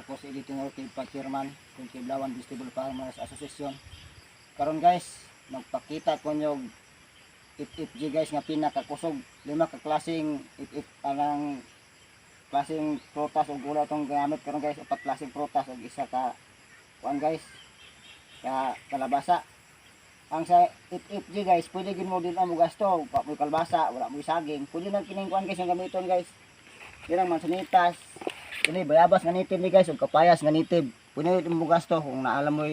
Ako si Editing Orchid Pag Chairman kung Kiblawan Vegetable Farmers Association. Karon guys, magpakita ko nyo FFG guys nga pinakakusog, lima ka klaseng FF anang klaseng prutas ug gulay itong gamit karon guys, upat klaseng prutas ug isa ka kuan guys, ka kalabasa. Ang sa FFG guys, pwede gin mo din mo gasto, wa mo kalbasa, wala mo saging, pwede nang kining kuan guys yung gamiton guys. Yan ang mansanitas, kini bayabas nga native ni guys ug kapayas nga native. Pwede mo gasto kung naalam mo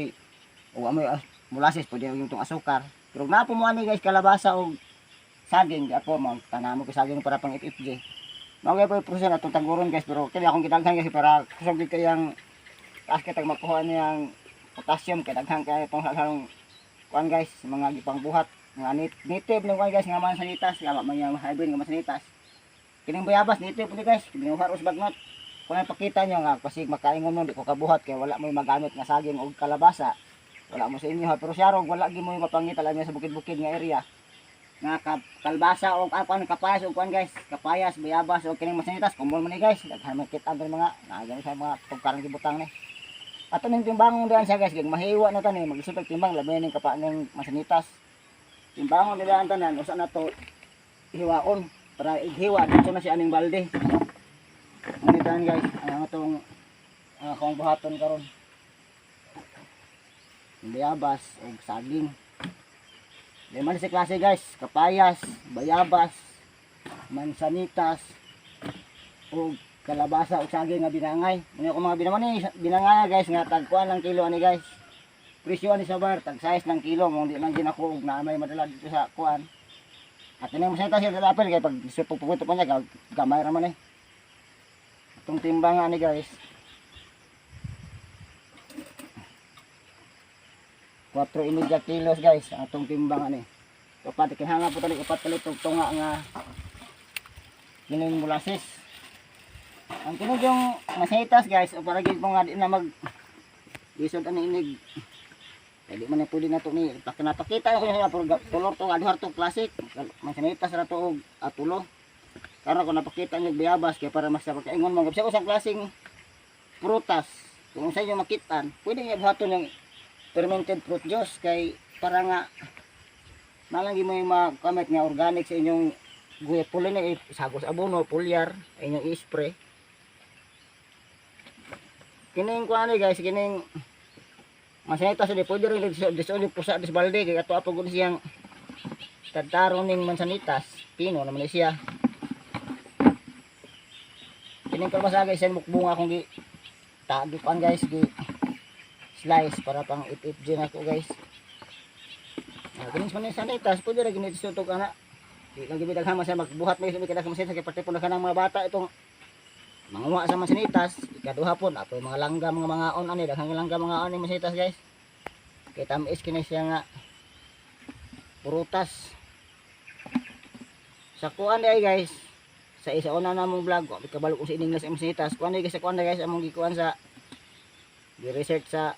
o amoy molasses, pwede yung itong asukar. Pero na po mo ani guys kalabasa og saging, di ako mo tanamo ko saging para pang FFG. Mao gyud po yung proseso atong taguron guys, pero kini akong gidaghan guys para kusog gid kayang taas kay tag makuha niyang potassium kay daghan kay itong halong kuan guys, mga gipangbuhat mga native ng kuan guys nga mansanitas, nga mga hybrid nga mansanitas. Kining bayabas native ni guys, binuhat os bagnot. Kung ipakita nyo nga kasi makaingon mo di ko kabuhat kay wala mo magamit nga saging og kalabasa. Wala mo sa inyo ha, pero siya wala gyud mo mapangita lang sa bukid-bukid nga area nga kalbasa og kuan kapayas og kuan guys, kapayas, bayabas og kining mansanitas, kumbol man ni guys. Daghan man kita ang mga naa sa mga tugkarang gibutang ni. Ato ning timbangon diyan siya guys, kay mahiwa na tani maglisod og timbang labi ning kapa ning mansanitas. Timbangon nila ang tanan usa na to hiwaon para ighiwa dito na siya aning balde. Ngunit guys, ang atong ang akong buhaton karon. Bayabas og saging. Lima na si klase guys, kapayas, bayabas, mansanitas, og kalabasa og saging nga binangay. Muna ko mga binangay ni binangay guys nga tagkuan lang kilo ani guys. Presyo ani sa bar tag size ng kilo, mong di man gin ako og naa may madala dito sa kuan. At ini mansanitas siya dalapil kay pag pagpupunto pa niya gamay ra man eh. Itong timbang ani guys. 4.5 kilos guys ang atong timbang ani. Upat kinahanglan po tani upat ka litro tunga nga kining molasses. Ang kining yung masaitas guys, o para gid mo nga di na mag lisod ani inig. Kay di man na pwede na to ni napakita ko niya pero color to nga duha to classic. Masanitas ra to og atulo. Karon ko napakita niyo bayabas kay para mas makaingon mo sa usang klaseng prutas. Kung sa inyo makitaan, pwede niya buhaton yung fermented fruit juice kay para nga malang mo yung makamit nga organic sa inyong guyat puli na sagos abono pulyar inyong i-spray. Kining kuan guys, kining mansanitas di pwede rin disun pusa dis balde kay ato apo gud siyang tadtaron ning mansanitas pino naman ni siya. Kining kalbasa guys, yan mukbunga akong gi tagi kuan guys, gi slice para pang FFG na ko guys. Kining mansanitas pwede ra gini sutog ana. Di lang gibi daghan man siya magbuhat may sumi kada sa kay parte po ng mga bata itong manguha sa mansanitas. Ikaduha po ato mga langga mga mangaon ani, daghang langga mga on ni mansanitas guys. Kay tamis kini siya nga prutas. Sa kuan ay guys, sa isa una namong vlog, wa kabalo ko sa English ang mansanitas. Kuan ay guys, sa kuan ay guys among gikuan sa gi-research sa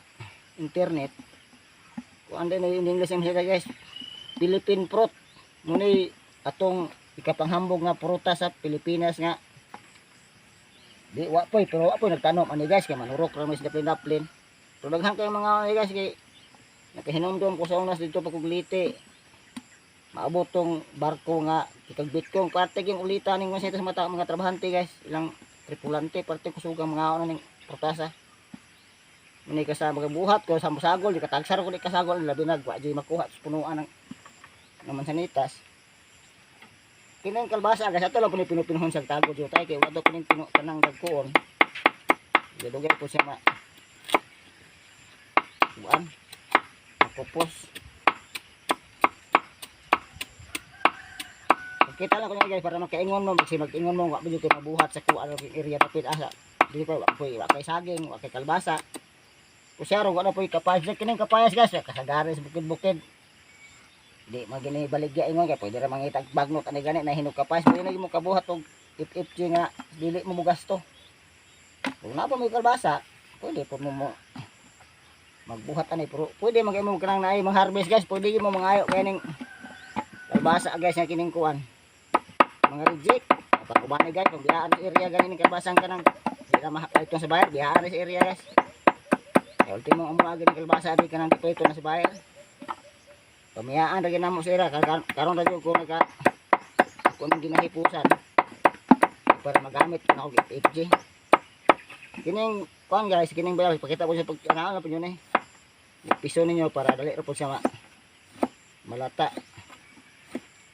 internet. Kuan din ay in English ang mansanitas guys. Philippine fruit. Muni atong ikapanghambog nga prutas sa Pilipinas nga di wa poy, pero wa poy nagtanom ani guys kay manurok ra may sa daplin. Pero daghan kay mga ani guys kay nakahinumdom ko sa unas dito pa kog Leyte. Maabot tong barko nga ikagbit kong parte yung ulita ning mga sa mata mga trabahante guys, ilang tripulante parte kusugang mga ano ning prutasa. Muni ka sa mga buhat ko sa musagol, di katagsar ko di kasagol, labi nag wa di makuha sa punuan ng mansanitas. Kining kalbasa guys, ato lang po ni pinupinhon sa tagod yo tay kay wa daw kining pinu kanang dagkuon. Dugay po siya ma buan. Makupos. Kita lang ko niya guys para makaingon mo, magsi mag-ingon mo wa gyud kay mabuhat sa kuan area tapit asa. Dili ko wa poy wa kay saging, wa kay kalbasa. Kusero wa na poy kapayas kining kapayas guys, kasagaran sa bukid-bukid. Di man gini baligya ingon kay pwede ra mangitag bagnot ani gani na hinog kapayas, pwede na mo kabuhat og FFG nga dili mo mugasto. Kung naa pa may kalbasa, pwede po mo magbuhat ani, pero pwede mag mo kanang naay mang harvest guys, pwede mo mangayo kay ning kalbasa guys nga kining kuan. Mga reject. Pag-ubani guys, kung biyaan area gani ning kalbasang kanang di Taga mahapay sa bayar, bihaan sa area guys. Kaya ultimo ang mga gini kalbasa di kanang dito ito na sa bayar. Pamiyaan ra gyud namo sa area karon ra gyud ko nagka ako nang ginahipusan para magamit na og FFG. Kining kuan guys, kining bayabas pakita ko sa pag ano na po yun eh. Piso ninyo para dali ra po siya malata.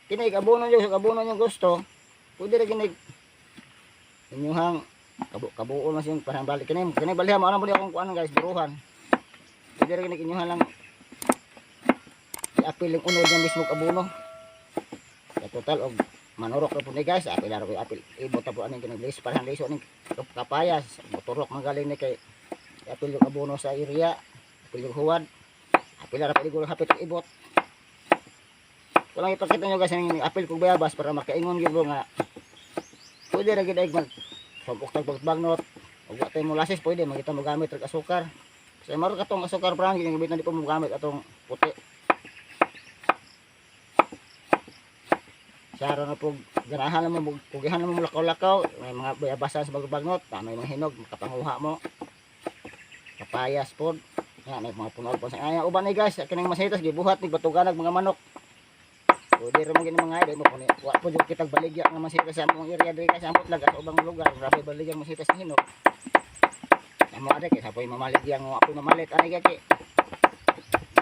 Kini abono nyo, sa abono nyo gusto, pwede ra kini inyuhang kabuo na siyang parang balik kini kini balhiha mo ano po akong kuan guys, buruhan. Pwede ra kini inyuhan lang iapil yung unod niya mismo abono. Sa total og manurok ra po ni guys, apil ra ko apil ibot po aning kining liso parang liso aning kapayas, motorok man galing ni kay apil yung abono sa area, apil yung huwad. Apil ra pwede ko hapit ibot. Walang ipakita nyo guys ang apil kong bayabas para makaingon gyud nga pwede ra gyud ay mag sumpok tag bagnot ug wa tay molasses pwede magita mo gamit rag asukar. Sa maro katong asukar brown gini gamitan di pa mo gamit atong puti. Saro na po ganahan na mo kugihan na mo lakaw-lakaw may mga bayabasan sa bagnot na may mga hinog makapanguha mo. Kapayas pod. Yan may mga puno pa sa ay uban ni guys kining masitas gibuhat ni batuganag mga manok. Pwede ra man gini mga idol mo kuni wa po jud kitag baligya nga masitas sa among area diri guys, ambot lang sa ubang lugar grabe baligya masitas ni hinog. Amo ade kay sapoy mamaligya nga wa po mamalit ani kay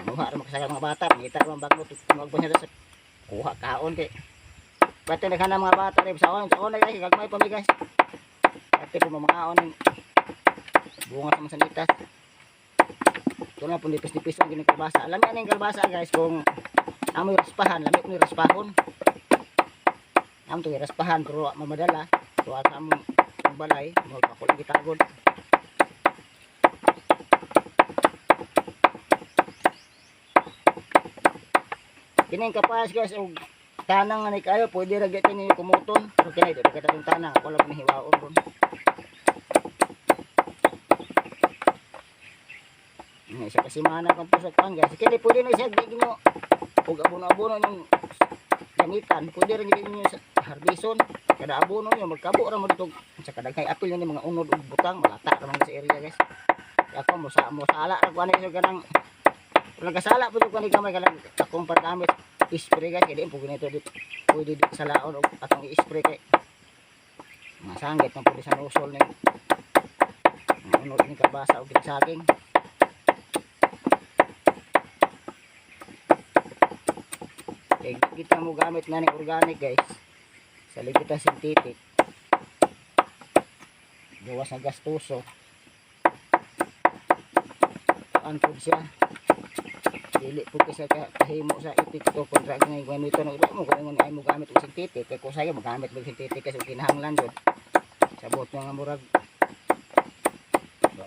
muha ra makasaka mga bata mangita ra man bagnot tungag ba sa kuha kaon kay pati naghanap mga bata rin sa on guys gagmay pa mi guys. Pati po mamaon ning bunga sa masanitas. Ito na po nipis-nipis ang gining kalbasa. Alam niya ning kalbasa guys kung amoy raspahan, lamit ni raspahon. Amo to raspahan pero mamadala. Tuwa sa among balay, mo pakulang gitagod. Kining kapayas guys og tanang nga ni kayo pwede ra gyud ninyo kumuton. Pero kini di kita tong tanang, ako lang ni hiwaon ron. Nga isa ka semana kang tusok kan guys. Kini pwede na siya di nyo og abono-abono niyong gamitan, pwede rin ninyo sa harbison. Kada abono niyo magkabo ra mo dito sa kadaghay apil niyo mga unod ug butang malata ra man sa area guys. Kaya ako mo sa mo sala ra kuan ni kanang walang kasala pud ko ni gamay kanang akong paggamit spray guys kay di po ganito dito pwede di salaon og atong i-spray kay masanggit man pud sa nusol ni unod ni kabasa og saging. Kaya kita mo gamit na ni organic guys. Sa kita synthetic. Gawas na gastuso. Antod siya. Dili po kasi kahimo sa epekto kontra nga gamiton ng iba mo kung ay mo gamit og synthetic kay kusay mo gamit og synthetic kasi kinahanglan jud. Sabot nga murag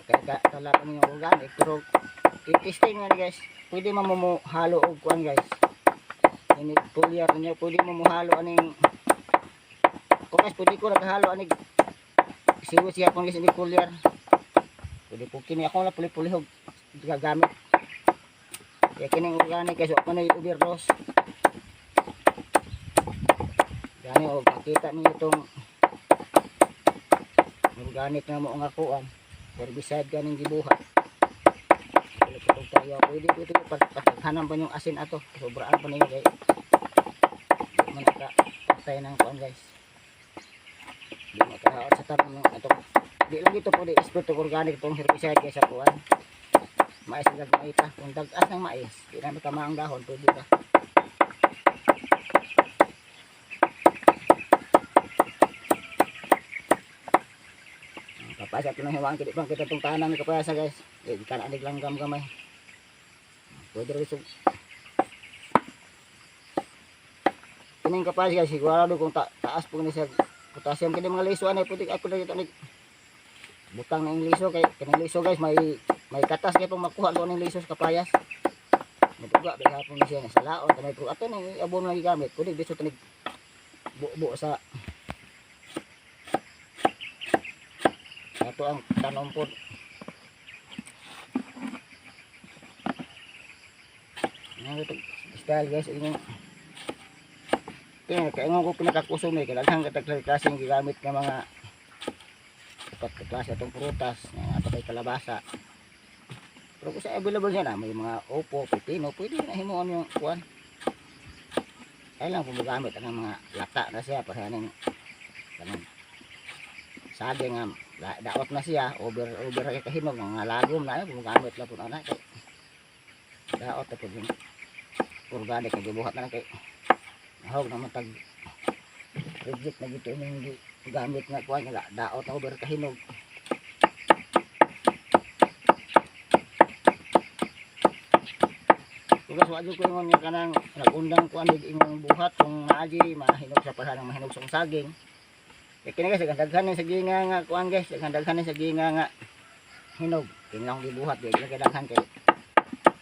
kay ka pa ninyo organic pero i-testing nga ni guys. Pwede man mo halo og kuan guys. Ini pulyar niyo pwede mo muhalo aning kukas pwede ko naghalo aning siwit siya pong guys ini pulyar. Pwede po kini ako na puli-pulihog gagamit. Kaya kining organic guys ako na overdose. Gani og makita niyo itong organic na mo nga kuan herbicide ganing gibuhat. Putog tayo pwede po ito paghanan pa yung asin ato sobraan pa ninyo kay di man ka patay ng kuan guys. Di makahaot sa tanong ng atong di lang ito pwede spray to organic itong herbicide kaysa kuan mais ang gagmay pa kung dag-as ng mais di na matama ang dahon pwede ba. Kapayas ato nang hiwaan kini pang kita itong tanang ni kapayasa guys. Di ka na anig lang gamay. Pwede rin kining kapayas guys sigurado kung taas po ni siya potassium kini mga liso anay pwede ako na dito anig butang na yung liso kay kining liso guys may katas kay pong makuha doon ng liso sa kapayas. Matuga bigha po ni siya sa laon tamay pro ato nang abono lang gigamit pwede biso tanig buo sa ato ang tanom po. Ito style guys inyo. Kaya kaingon ko pinakakusog ni kay daghang katag klaseng gigamit nga mga Upat ka klase atong prutas nga ato kay kalabasa. Pero kung sa available siya na may mga upo, pipino, pwede na himuon yung kuan. Ay lang kung gamit ang mga lata na siya para ning kanang saging nga daot na siya, over over kay kahinog, mga lagom na ay gumagamit lang po na kay daot na po yung organic nga gibuhat na lang kay nahog naman tag reject na gito yung gamit nga kuan nga daot na over kahinog. Tugas wa jud ko ingon nga kanang nagundang kuan dig imong buhat kung naagi mahinog sa parang mahinog sa saging. Kaya kini guys, daghan ni saginga nga kuan guys, daghan ni saginga nga hinog. Kini lang gibuhat di lang daghan kay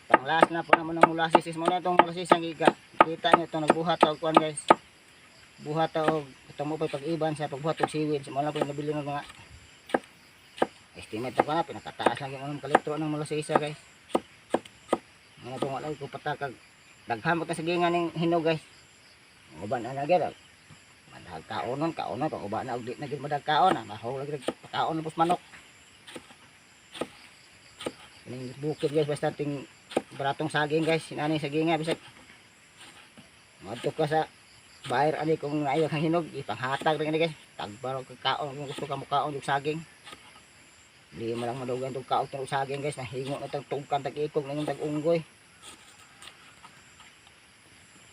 pang last na po naman ang molasses is mo na itong molasses ang giga. Kita niyo itong nagbuhat og kuan guys. Buhat og ito mo pa pag-iban sa pagbuhat og seaweed. Mo lang po yung nabili ng mga estimate ako na pinakataas lang yung anong kalitro ng molasses guys. Mga itong wala ko patakag daghan mo ta saginga ning hinog guys. Uban na gyud. Madag kaonon, kaonon pag uban na og di na gyud madag kaon na mahog lagi pakaon na pus manok. Kining bukid guys basta ting baratong saging guys, sinani saginga bisag madto ka sa bayar ani kung naay kang hinog ipanghatag ra gani guys. Tagbaro kag kaon kung gusto ka mo kaon og saging. Di mo lang madugan tong kaon og saging guys, nahingo na tang tugkan tag ikog na tag unggoy.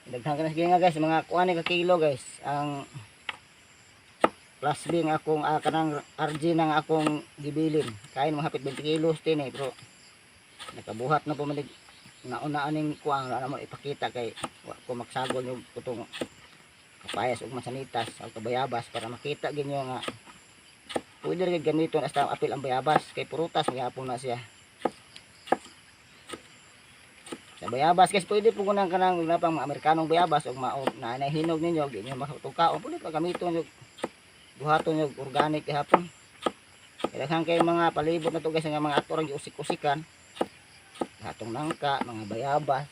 Daghan ka na sige nga guys, mga kuan ka kilo guys. Ang plus B nga akong kanang RG na nga akong gibilin. Kain mga hapit 20 kilos din eh, pero nakabuhat na po manig nauna aning kuan na mo ipakita kay wa ko magsagol yung putong kapayas ug mansanitas o kabayabas para makita ginyo nga pwede rin gamiton hasta apil ang bayabas kay prutas magyapon na siya. Sa bayabas guys, pwede po kunang kanang na pang mga Amerikanong bayabas og mao na nahinog ninyo, di niyo makatukaon, pwede pa gamiton yung buhaton yung organic gihapon. Kailangan kay mga palibot na to guys nga mga ato rang giusik-usikan. Hatong nangka, mga bayabas.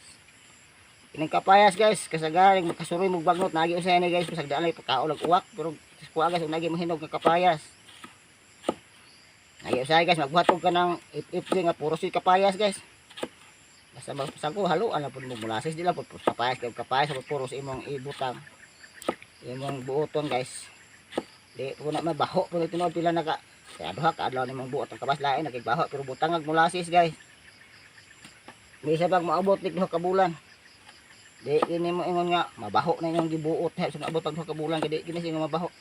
Kining kapayas guys, kasagaring makasuroy mo bagnot nagi usay ni guys, bisag daan pagkaon lag uwak, pero kuha guys, nagi mahinog nga kapayas. Nagi usay guys, magbuhat og kanang ip-ip nga puro si kapayas guys. Basta magpasago haluan na pud mo molasses, di lang pud kapayas kay kapayas pud puro sa imong ibutang. Imong buoton guys. Di po na mabaho po tinuod pila na ka. Kaya duha ka adlaw nimong buot ang kabas lain nagbaho pero butang ag molasses guys. Bisa pag moabot nig duha ka bulan. Di kini mo ingon nga mabaho na inyong gibuot ha sa maabot pag duha ka bulan kay di kini siya mabaho.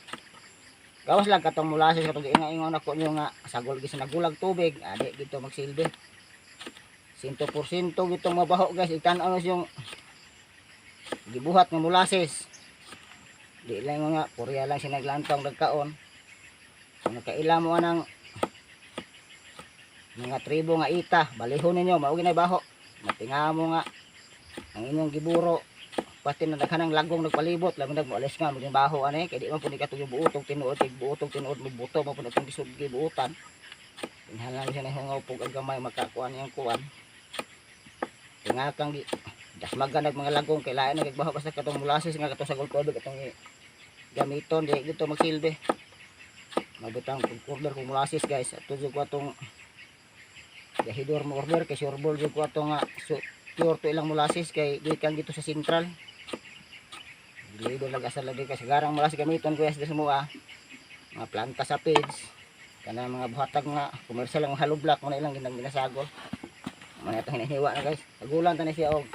Gawas lang katong molasses katong giinga-ingon ako niyo nga sagol gisa nagulag tubig, di dito magsilbi. 100% gitong mabaho guys, itan-aw na siyang gibuhat ng molasses. Di lang nga purya lang siya naglantong nagkaon. Kung nakaila mo anang mga tribo nga ita, balihon ninyo, mao ginay baho. Matinga mo nga ang inyong giburo. Pati na daghan ng lagong nagpalibot, labi nag moalis nga maging baho ani kay di man pud ni katong buotong tinuod, kay buotong tinuod mo buto mo pud itong gisud gibuotan. Kinahanglan siya na hungaw pug ang gamay makakuan niyang kuan. Tingakang dasmagan nag mga lagong kay lain nagbaho basta katong molasses nga katong sagol tubig atong gamiton di dito magsilbi. Mabutang kog order kog molasses guys, ato jud ko atong gahidor mo order kay sureball jud ko ato nga so, pure to ilang molasses kay gikan dito sa sentral. Deliver lang asal lagi kay sagarang molasses gamiton ko sa mua. Mga planta sa page kana mga buhatag nga commercial ang hollow block mo na ilang ginang ginasagol. Mga itong hinahiwa na guys. Pagulan ta ni siya og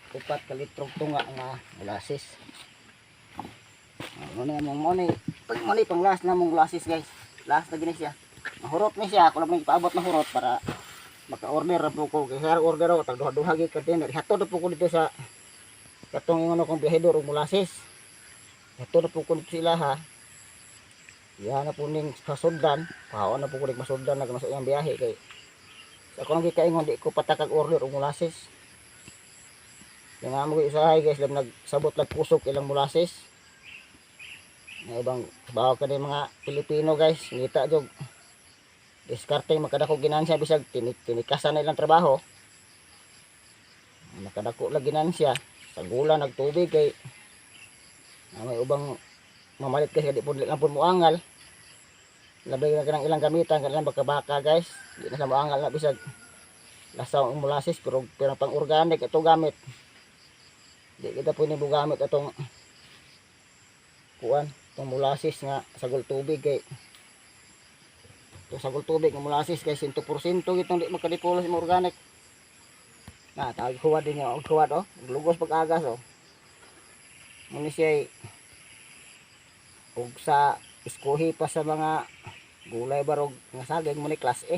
4 ka litrong tunga nga molasses. Mo na mong mo ni pag mo ni pang last na mong molasses guys. Last na gini siya. Mahurot ni siya, ako lang may ipaabot na hurot para maka-order ra po ko. Kay sir order ako tag duha-duha gyud container. Hatod na po ko dito sa katong ingon akong biyahedor og molasses. Hatod na po ko dito sila ha. Iya na po ning pasudlan. Pahaon na po ko ning masudlan na sa iyang biyahe kay sa ako lang gikaingon di ko patakag order og molasses. Yung nga mo usahay guys, lang nagsabot lang kusog ilang molasses. Nga ibang bawo ka ni mga Pilipino guys, ngita jog diskarte makadako ginansya bisag tinikasan na ilang trabaho. Makadako lang ginansya sa gula nagtubig kay na may ubang mamalit kasi di po lang po muangal. Labay na kanang ilang gamitan kanang baka-baka guys. Di na sa moangal na bisag lasaw ang molasses, pero pero pang organic ito gamit. Di kita pwede mo gamit atong kuan, itong molasses nga sagol tubig kay itong sagol tubig nga molasses kay 100% itong di makadipulos yung organic. Na tawag huwad din niya, og huwad oh, lugos pag-agas oh. Muna siya og sa iskuhi pa sa mga gulay barog nga saging mo ni class A.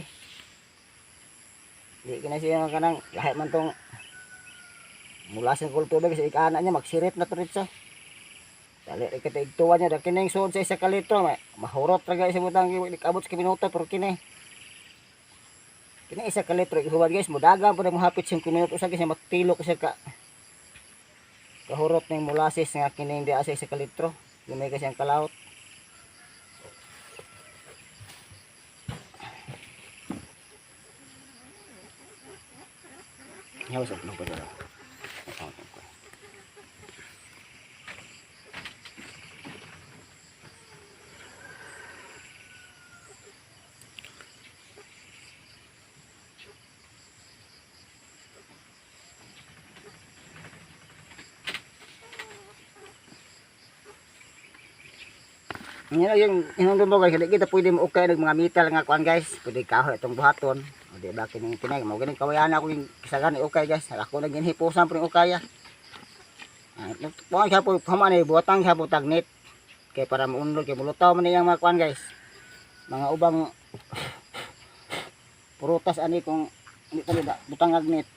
Di kina siya nga kanang lahi man tong mula sa tubig sa ikana niya magsirit na to ritso. Dali ra kita igtuwa niya dahil kining suod sa 1 ka litro mahurot ra guys sa butang di kabot sa minuto, pero kini kini 1 ka litro ihuwad guys, mudagan po na mohapit 5 minuto sa guys, magtilo kasi ka kahurot ning molasses nga kining di sa 1 ka litro. Gamay kasi ang kalawot. Yaw sa pa dara. Yan yung hinungdom mo guys, hindi kita pwede mo okay ng mga metal nga kuan guys. Pwede kahoy itong buhaton. O di ba kining kinay, mo ganing kawayan ako yung kisagan okay guys. Ako na ginhipusan pero okay ya. Kuan siya po human eh, buhatang siya po tagnet. Kay para maunlod kay mulutaw man iyang mga kuan guys. Mga ubang prutas ani kung hindi talaga butang agnet.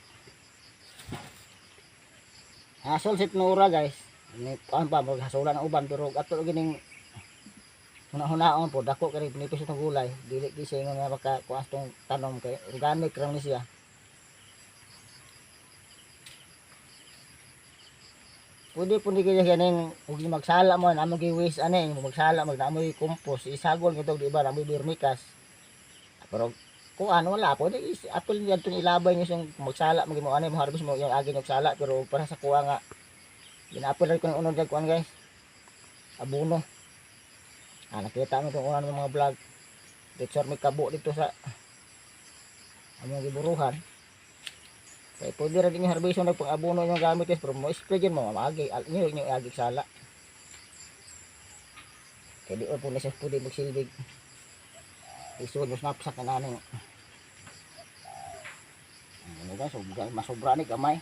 Hasol sit nura guys. Ni kuan pa mo hasulan ang uban, pero ato gining huna-hunaon po dako kay benepisyo itong gulay. Dili di siya nga maka kuan tong tanom kay organic ra ni siya. Pwede po ni kaya ganing ug magsala mo namo gi waste ani magsala mag namoy compost isagol nito di ba namoy vermicast. Pero kuan wala pwede is apil niya itong ilabay niyo siyang magsala mag mo ani mo harvest mo yung agi og sala, pero para sa kuha nga ginapil ra ko ng unod kuan guys. Abono. Nakita mo itong unan ng mga vlog. Dito may kabo dito sa among giburuhan. Kaya pwede rin yung harvest yung nagpang-abono yung gamit guys, pero mo spray dyan mo, maagi, nyo yung agi sala. Kaya di po na siya pwede magsilbig. Isuod mo snapsak na nanin. Ano guys, sobra, masobra ni gamay.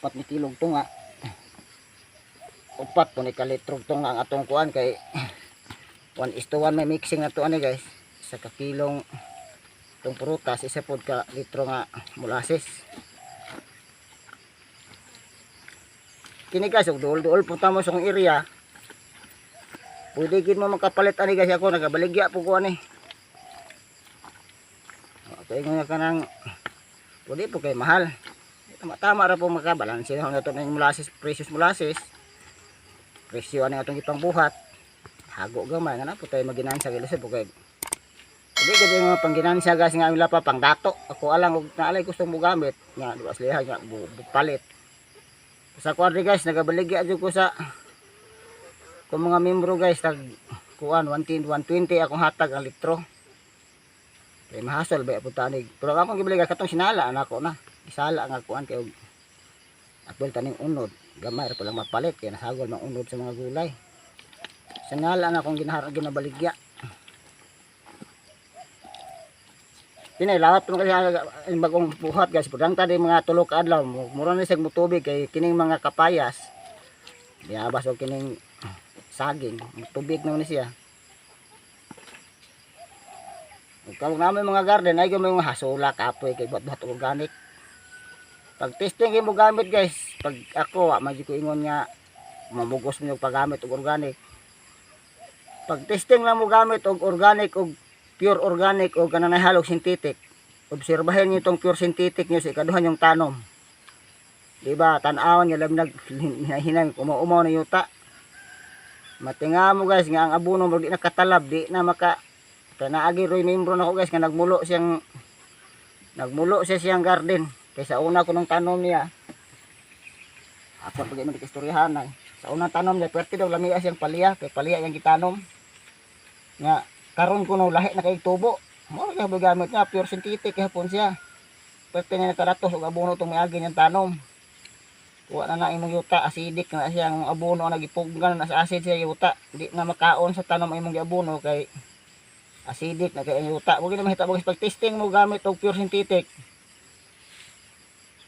4 ni kilog tunga. 4 po ni kalitrog tunga ang atong kuan kay 1:1 may mixing na to ani guys. 1 ka kilong itong prutas, 1 pod ka litro nga molasses. Kini guys, og duol-duol punta mo sa akong area. Pwede gid mo makapalit ani guys, ako nagabaligya po ko ani. Okay nga kanang pwede po kay mahal. Tama-tama ra po makabalanse na ato ng molasses, precious molasses. Presyo ani atong ipangbuhat. Hago gamay nga na po tayo maginansa kay lisod po kay. Hindi kasi mga pangginansa guys nga ila pa pangdato. Ako alang og naalay gustong mo gamit nga di ba sliha nga palit. Sa kuan guys nagabaligya jud ko sa kung mga membro guys tag kuan 120 akong hatag ang litro. Kay mahasol ba pud tanig. Pero akong gibaligya katong sinala nako na. Isala nga kuan kay og apel taning unod. Gamay ra pa lang mapalit kay nasagol mang unod sa mga gulay. Sinala na akong ginabaligya. Pinay lawat mo kasi ang bagong buhat guys. Pudang tadi mga tulo ka adlaw, mura na siya mutubig kay kining mga kapayas. Diabas og kining saging, mutubig na ni siya. Ug kung namin mga garden ay may mga hasula kapoy kay buhat-buhat organic. Pag testing kay mo gamit guys, pag ako wa man ko ingon nga mamugos mo yung paggamit og organic. Pag testing lang mo gamit og organic og pure organic o kanang halog synthetic, obserbahin niyo itong pure synthetic niyo sa ikaduhan yung tanom. Di ba? Tan-awan niyo lang nag hinang umaw-umaw na yuta. Matinga mo guys nga ang abono mo di nakatalab, di na maka kanaagi roy membro nako guys nga nagmulo siya siyang garden. Kaysa una ko nung tanom niya. Ako pag mo istoryahan ay. Sa unang tanom niya, pwerte daw lamia siyang palya, kay palya yang gitanom. Nga Karon kuno lahi na kay tubo. Mao ra kay gamit niya, pure synthetic gihapon siya. Pwede nga nakadatos og abono tong miagi niyang tanom. Kuha na na imong yuta, acidic na siya ang abono, nagipuggan na sa acid siya yuta. Di na makaon sa tanom ang imong giabono kay acidic na kay ang yuta. Wag na mahitabo guys, pag testing mo gamit og pure synthetic.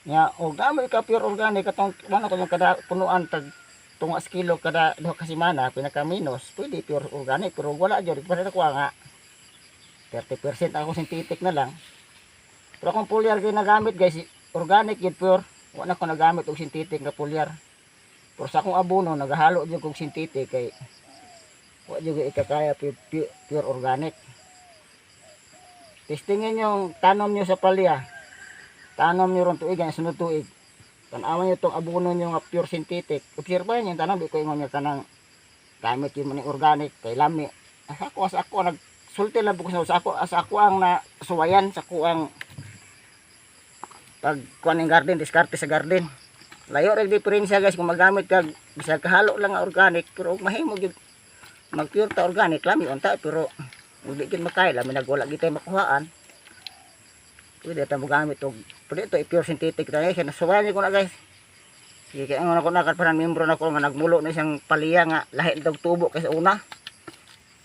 Nya og gamit ka pure organic katong ano ko yung kada punuan tag tunga sa kilo kada 2 ka semana, pinaka minus pwede pure organic, pero wala jud pa ko nga 30% ako synthetic na lang. Pero kung foliar ginagamit guys, organic yun, pure. Wala ko nagamit og synthetic nga foliar. Pero sa akong abono nagahalo jud kog synthetic kay wa jud ikakaya pure, pure, pure organic. Testingin yung tanom nyo sa palya. Tanom nyo ron tuig, ang sunod tuig. Tanawan nyo itong abono nyo nga pure synthetic. Obserbahin yung tanom, di ko ingon nga kanang gamit yung ni organic kay lami. Asa ako nagsulti lang po ko sa ako ang nasuwayan sa ako ang pag kuan ng garden, diskarte sa garden. Layo ra diferensya guys kung magamit kag bisag kahalo lang nga organic, pero og mahimo gyud mag pure ta organic, lami unta, pero ug di gid makaya, lami nagwala gid tay makuhaan. Pwede ta mogamit og pwede to i-pure synthetic ta guys. Nasuwayan ko na guys. Sige, kaya nga ako na parang membro na ko nga nagmulo na siyang palya nga lahi na tubo kaysa una.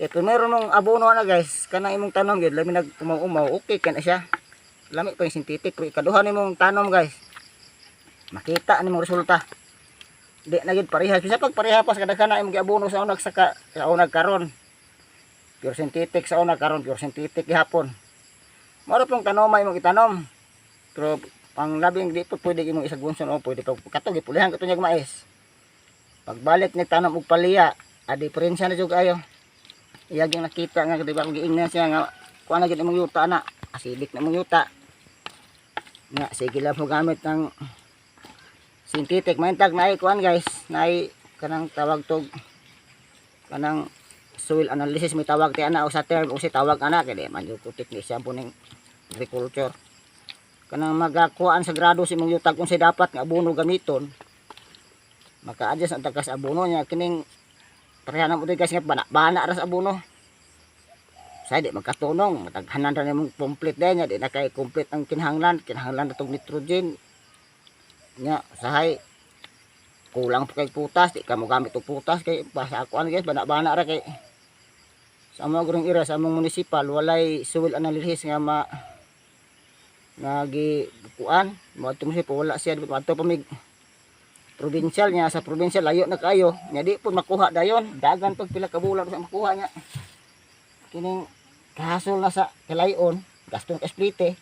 Kaya kung meron mong abono na guys, kanang imong tanom gyud lami nag umaw-umaw, okay ka na siya. Lami pa yung synthetic, pero ikaduha nimong tanom guys, makita nimong resulta. Di na gyud parehas. Bisa pag pareha pa sa kadaghan na imong giabono sa unag sa unag karon. Pure synthetic sa una, karon pure synthetic gihapon. Mao ra pong tanomay imong itanom. Pero ang labing di po pwede imong isagunson o pwede pag kato gipulihan kato niya mais. Pagbalik ni tanom og palya, a diferensya na jud ayo. Iyag yung nakita nga di ba kung giingnan siya nga kuha na gyud imong yuta na, acidic na imong yuta. Nga sige lang mo gamit ng synthetic, maintag naay kuan guys, naay kanang tawag tog kanang soil analysis, may tawag ti ana o sa term o si tawag ana kay di man jud ko technician po ning agriculture, kanang magakuhaan sa grado sa imong yuta kung say dapat nga abono gamiton, maka-adjust ang tagas abono niya. Kining pareha na mo guys nga bana-bana ra sa abono sa di magkatunong, mataghanan ra nimong complete din niya, di na kay complete ang kinahanglan, kinahanglan na tong nitrogen nya, sahay kulang pa kay putas, di ka mo gamit og putas kay basa ako ano guys, bana-bana ra. Kay sa among grong ira, sa among municipal, walay soil analysis nga ma nga gi kuan mo mo siya, wala siya adto pa mig provincial niya, sa provincial layo na kaayo nya, di pud makuha dayon, dagan pag pila ka bulan sa makuha niya. Kining kahasol na sa kalayon, gastong esplite.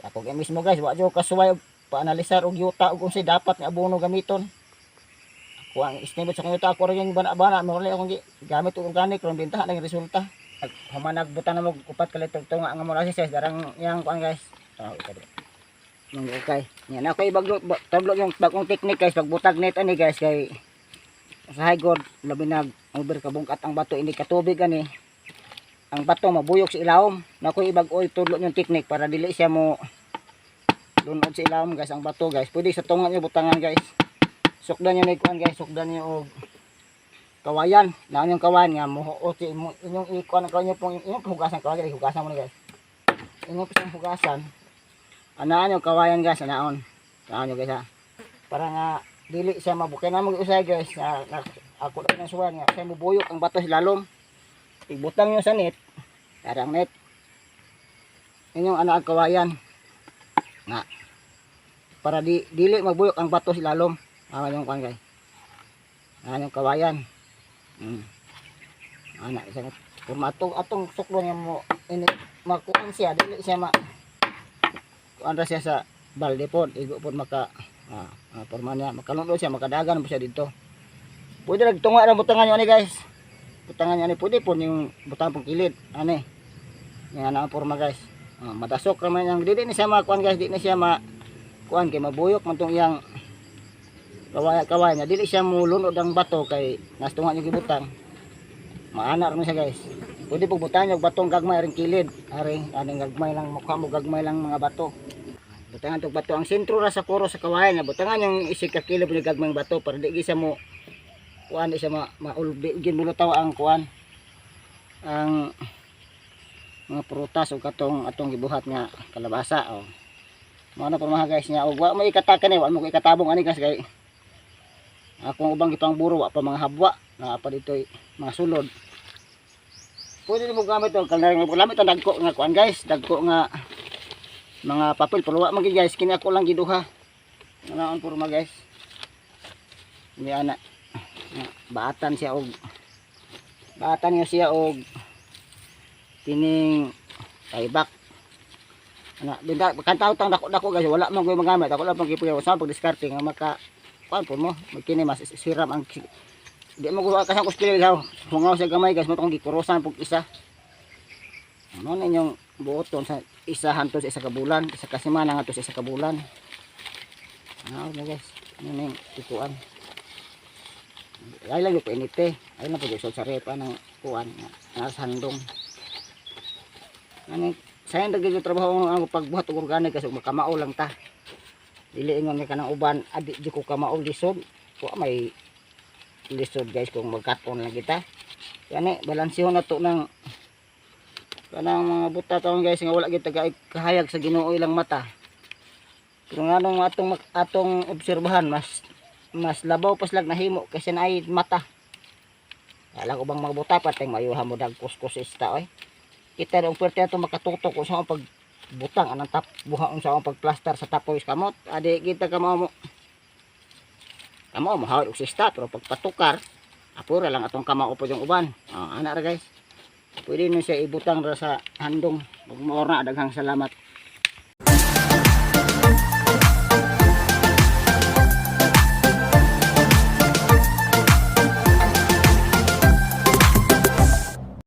Ako kay mismo guys, wa jud kasuway og paanalisar og yuta og unsay dapat nga abono gamiton. Ako ang estimate sa akong yuta, ako rin yung bana-bana mo akong gamit og organic ron bentahan ang resulta. Human nagbutang na mo 4 ka litro tunga nga molasses guys, darang yang kuan guys. Ah, ito. Yung okay. Yan ako ibaglo tablo yung bagong technique guys, pagbutag net ani guys, kay sa high god labi nag over kabungkat ang bato, hindi katubig ani. Ang bato mabuyok sa ilawom. Nako ibag-oy tudlo yung technique para dili siya mo lunod sa ilawom guys ang bato guys. Pwede sa tunga niyo butangan guys. Sukdan niyo may kuan guys, sukdan niyo og kawayan. Naon yung kawayan nga muhuot inyong ikuan ang kawayan pong inyong hugasan kawayan, hugasan mo ni guys. Inyong siyang hugasan. Anaan yung kawayan guys, anaon. Anaon nyo guys ha. Para nga dili siya mabukay na mag usay guys. Na, ako na ng suwan nga siya mubuyok ang bato sa lalom. Ibutang nyo sa net. Tarang net. Inyong ano ang kawayan. Nga. Para di dili magbuyok ang bato sa lalom. Ano yung kuan guys. Ano yung kawayan. Ana isa kurma atong atong suklo niya mo ini makuan siya, dili siya ma kuan ra siya sa balde pod, igo pod maka porma niya makalunod siya, makadagan po siya dito. Pwede nagtunga ra butangan niyo ani guys, butangan niyo ani, pwede po yung butangan pong kilid ani nga ana ang porma guys. Madasok ra man yang dili ni siya makuan guys, di ni siya ma kuan kay mabuyok man tong iyang kawaya kawaya niya, dili siya mulunod ang bato kay nastunga niyo gibutang, maana ra man siya guys. Pwede po butangan yung batong gagmay ring kilid aring aning gagmay lang, mukha mo gagmay lang mga bato, butangan tog bato ang sentro ra sa koro sa kawayan niya, butangan yung isig ka kilo ni gagmay bato para di siya mo kuan, di siya ma maulbi gin mulutaw ang kuan. Ang mga prutas o katong atong gibuhat nga kalabasa, oh. Mao na pormaha, guys, nya og wa mo ikatakan eh, wa mo ko ikatabong ani, guys, kay akong ubang gipangburo wa pa mga habwa na pa dito mga sulod. Pwede mo gamit og kanang lamit ang dagko nga kuan, guys, dagko nga mga papel, pero wa man gid, guys, kini ako lang giduha. Naon porma, guys. Hindi ana. Baatan siya og baatan niya siya og kining taybak. Ana binda kantaw tang dako dako, guys, wala man koy magamit. Ako lang pang gipuyo sa pagdiskarte nga maka kuan po mo. Kini mas siram ang di mo ko kasang kuskil daw. Hungaw sa gamay, guys, mo tong gikurusan pug isa. Ano na inyong buoton sa isa hanto sa isa ka bulan, isa ka semana ngadto sa isa ka bulan. Ano na, guys? Ano na yung ikuan? Ay lang yung painite. Ay lang po yung sa rep anang kuan nga sa handong. Ano sayang ra gyud yung trabaho ang pagbuhat og organic kasi makamao lang ta. Dili ingon nga kanang uban adi di ko kamao lisod. Wa may lisod, guys, kung magkaton lang kita. Yani balansihon na to ng kanang mga buta taon, guys, nga wala kita kahayag sa Ginoo ilang mata. Pero nganong atong atong obserbahan, mas mas labaw pa sila nahimo kaysa naay mata. Alam ko bang mga buta patay mayuha mo dag kuskus ista oy. Kita ang pwerte ato makatutok kung sa pag butang anang tap buha unsa ang pagplaster sa tapoy sa kamot adi kita ka mo kamo mo hawak og sista, pero pagpatukar apura lang atong kamao po yung uban. Oh, ana ra, guys, pwede no siya ibutang ra sa handong ug mao na. Daghang salamat.